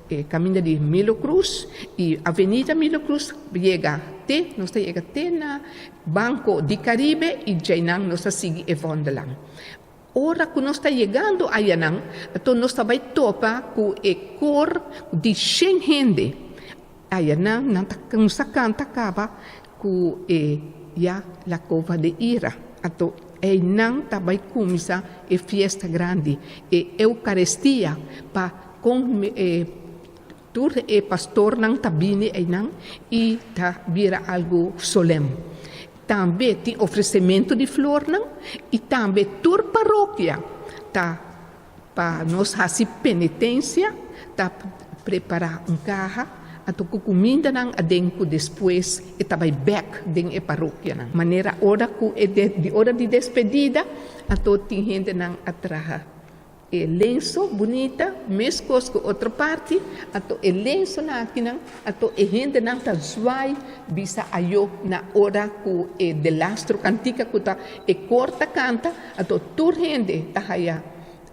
e kaminda di Milo Cruz i Avenida Milo Cruz yega te, nos ta yega te na Banco di Caribe i djeinan nos ta sigui e Vondelaan. Ora ku nos ta yegando ayanan, anto nos ta bai topa ku e kor di shen hende. Ayanan nan ta kumsa kanta kaba ku e Ya la Cova de Ira. Anto einan ta bai kumsa e fiesta grandi, e Eukarestia, pa kon e tur e pastornan ta bini einan i ta bira algu solèm. Tambe tin ofrecementu di flornan y tambe tur parokia ta pa nos haci penitencia ta prepara un caha anto cu cumindanan aden cu despues e ta bay bek den e parokianan. Manera ora cu e di ora di despedida anto tin hendenan a traha. E lenso bunita, meskos ku otro parti, anto e lensonan akinan, anto e hendenan ta zwaai bisa ayo na ora ku e delastro kantika ku ta e kor ta kanta, anto tur hende ta haya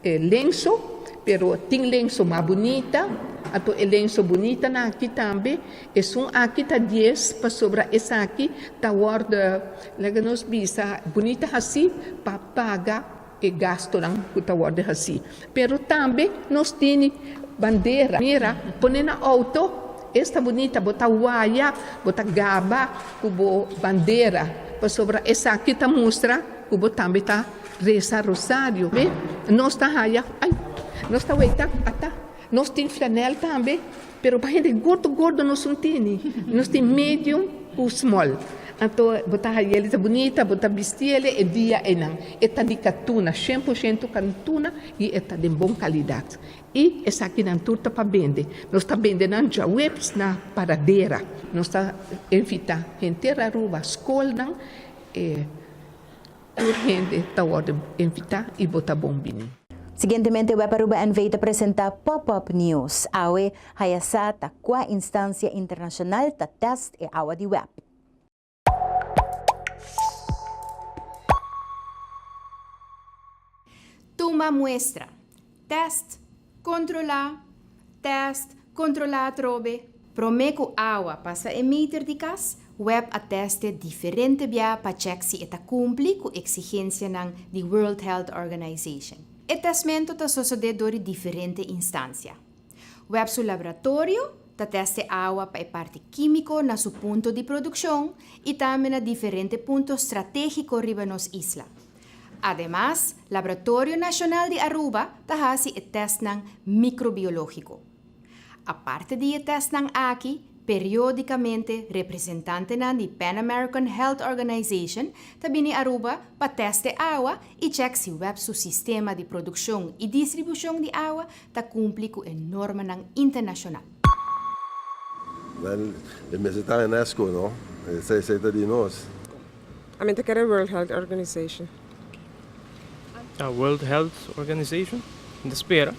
e lenso, pero tin lenso mas bunita, anto e lenso bunitanan aki tambe, esun aki ta dies pasobra esaki ta wòrdu, laga nos bisa, bunita hasi pa paga. E gastonan ku ta wòrdu hasí. Pero tambe nos tini bandera. Mira, pone na outo, esta bunita, bo ta waya, bo ta gaba ku bo bandera, pasobra esaki ta mustra ku bo tambe ta resa rosario. Be, nos ta haya, ai, nos ta weita, ata, nos tin flanèl tambe, Pero pa hende gordo gordo nos un tini. Nos tin medium ku small. Anto bo ta haña el ta bunita, bo ta bisti el e dia einan. E ta di katuna, 100% katuna i e ta den bon kalidat. I esakinan tur ta pa bende. Nos ta bende nan djaweps na Paradera. Nos ta invitá henter Aruba, skolnan, e. Tur hende ta wòrdu invitá i bo ta bon bini. Siguientemente Web Aruba NV ta presenta Pop Up News. Awe haya sa ta kua instansia internashonal ta tèst e awa di web. Tuma muestra. Tèst, kontrolá, tèst, kontrolá atrobe. Promé ku awa pasa e meter di kas, web a tèst'e diferente bia pa chèk si e ta kumpli ku eksigensianan di World Health Organization. E tèstmentu ta sosodé dor di diferente instansia. Web su laboratorio ta tèst e awa pa e parti kímiko na su punto di produkshon i tambe na diferente punto stratégiko riba nos isla. Ademas, Laboratorio Nacional di Aruba ta haci e testnan microbiologico. Aparte di e testnan aki, periodicamente representantenan di Pan American Health Organization ta bini Aruba pa test e awa y check si web su sistema di produccion y distribucion di awa ta cumpli cu e normanan internacional. Wel, e mester ta UNESCO, no? Esei ta di nos. Ami ta kere World Health Organization. Ah, World Health Organization? Mi ta spera.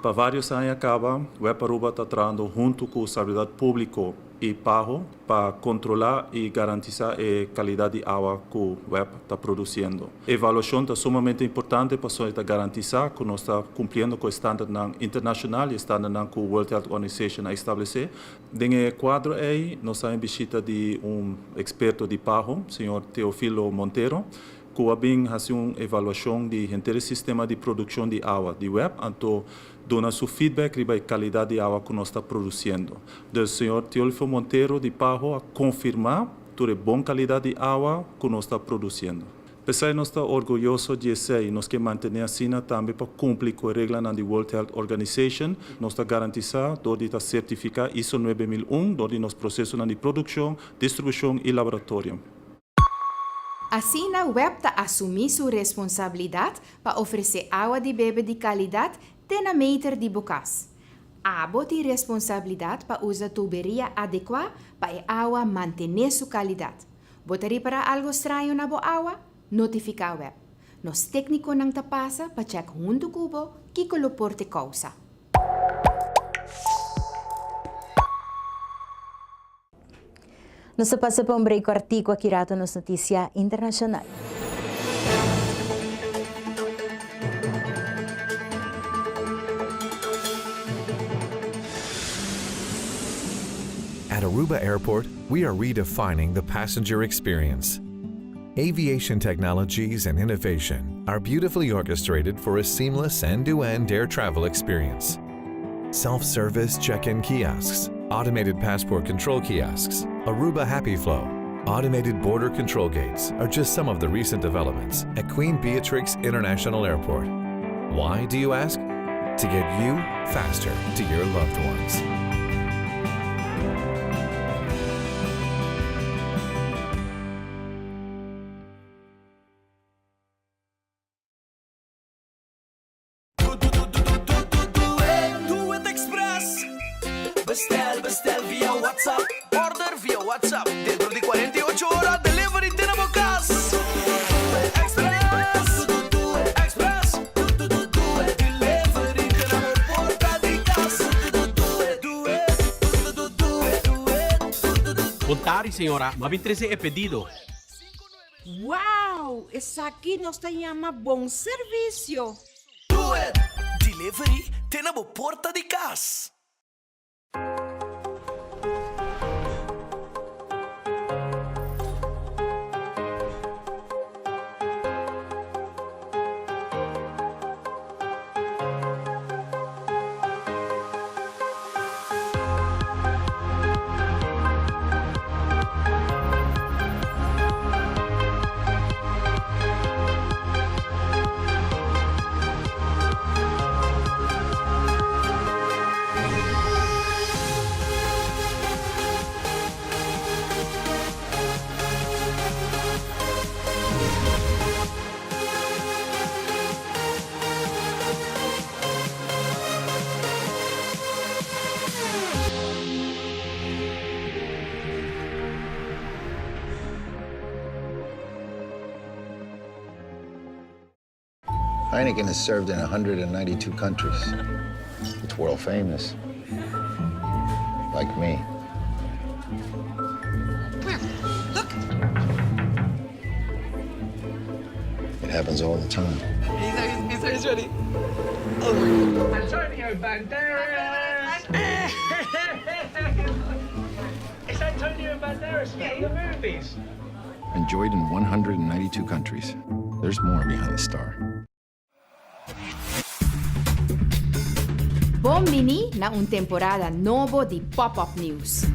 Pa varios aña caba, Web Aruba ta trahando hunto cu Salubridad Publico y PAHO pa controla y garantisa e calidad di awa cu Web ta produciendo. Evaluacion ta sumamente importante pasobra e ta garantisa cu nos ta cumpliendo cu e standardnan internacional y e standardnan cu World Health Organization a establece. Den e kuadro ei nos a bishita di un eksperto di PAHO, señor Teofilo Montero, ku a bin hasi un evaluashon di henter e sistema di produkshon di awa di web, anto duna su feedback riba e kalidat di awa ku nos ta produsiendo. Dus señor Teolfio Montero di PAHO a konfirmá tur e bon kalidat di awa ku nos ta produsiendo. P'esei nos ta orguyoso di esei i nos ke mantené asina tambe pa kumpli ku e reglanan di World Health Organization. Nos ta garantisá dor di ta sertifiká ISO 9001 dor di nos prosesonan di produkshon, distribushon i laboratorio. Asina web ta asumí su responsabilidat pa ofresé awa di bebe di kalidat te na meter di bo kas. Abo tin responsabilidat pa usa tuberia adekuá pa e awa mantené su kalidat. Bo ta ripará algo straño na bo awa? Notifiká web. Nos téknikonan ta pasa pa chèk huntu ku bo kiko lo por te kousa. Nos ta pasa pa un break cortico aki rato nos noticia internacional. At Aruba Airport, we are redefining the passenger experience. Aviation technologies and innovation are beautifully orchestrated for a seamless end to end air travel experience. Self service check in kiosks, automated passport control kiosks, Aruba Happy Flow, automated border control gates are just some of the recent developments at Queen Beatrix International Airport. Why, do you ask? To get you faster to your loved ones. Do It Express. Bestel, bestel via WhatsApp. Order via WhatsApp. Dentro di 48 ora, delivery te na bo cas. Express. Express. Delivery te na bo porta di cas. Do it, do it, do it, do it. Bon tardi, señora. M'a bin trece e pedido. Wow! Esaki nos ta yama bon servicio! Do It! Delivery te na bo porta di cas. Heineken has served in 192 countries. It's world famous. Like me. Look. It happens all the time. He's, he's, he's ready. Oh my God. Antonio Banderas! It's Antonio Banderas from the movies. Enjoyed in 192 countries. There's more behind the star. Bon bini na un temporada nobo di Pop-Up News.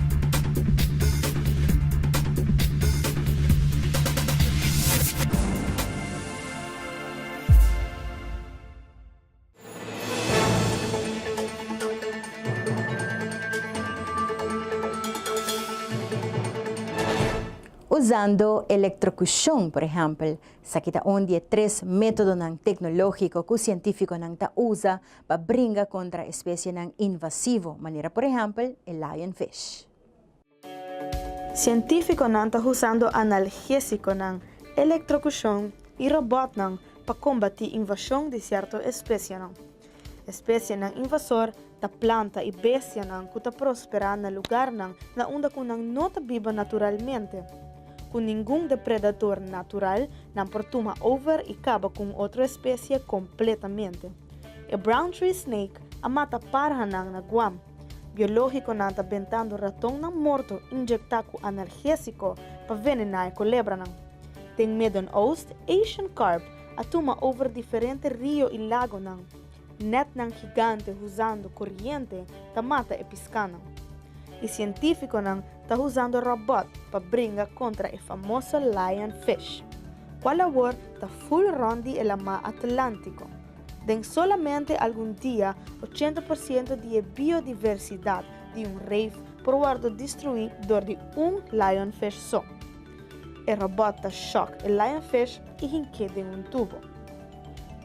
Usando elektrokushon, por ehèmpel, esaki ta un di e tres métodonan teknológiko ku sientífikonan ta usa pa bringa kontra espesienan invasivo, manera por ehèmpel e lionfish. Sientífikonan ta usando analgésikonan, elektrokushon i robòtnan pa kombatí invashon di sierto espesienan. Espesienan invasor ta planta i bestianan ku ta prosperá na lugarnan na unda ku nan no ta biba naturalmente. Ku ningun depredador natural nan por tuma over i kaba ku un otro espesie kompletamente. E brown tree snake a mata parhanan na Guam. Biológikonan ta bentando ratonnan morto injektá ku analgésiko pa venená e kolebranan. Den Midden-Oost, Asian carp a tuma over diferente rio i lagonan. Netnan gigante huzando koriente ta mata e piskanan. I sientífikonan ta huzando robòt pa bringa kontra e famoso lionfish, kual awor ta ful rònt di e lamá Atlántiko. Den solamente algun dia, 80% di e biodiversidat di un reef por wòrdu destruí dor di un lionfish so. E robòt ta shòk e lionfish i hink'é den un tubo.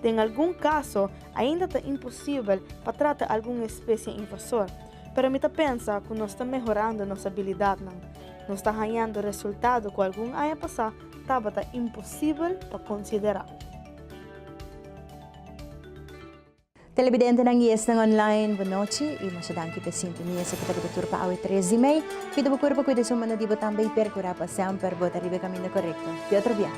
Den algun kaso, ainda ta imposibel pa trata algun espesie invasor, pero mi ta pensa ku nos ta mehorando nos abilidatnan. Nos ta hañando resultado ku algun aña pasá tabata imposibel pa konsiderá. Televidentenan y esnan online, bon nochi y masha danki pa e sintonia. Esaki tabata tur pa awe 3 di mei. Cuida bo cuerpo, cuida esun manda di bo tambe y percura pa semper bo ta riba e caminda corecto. Te otro biaha.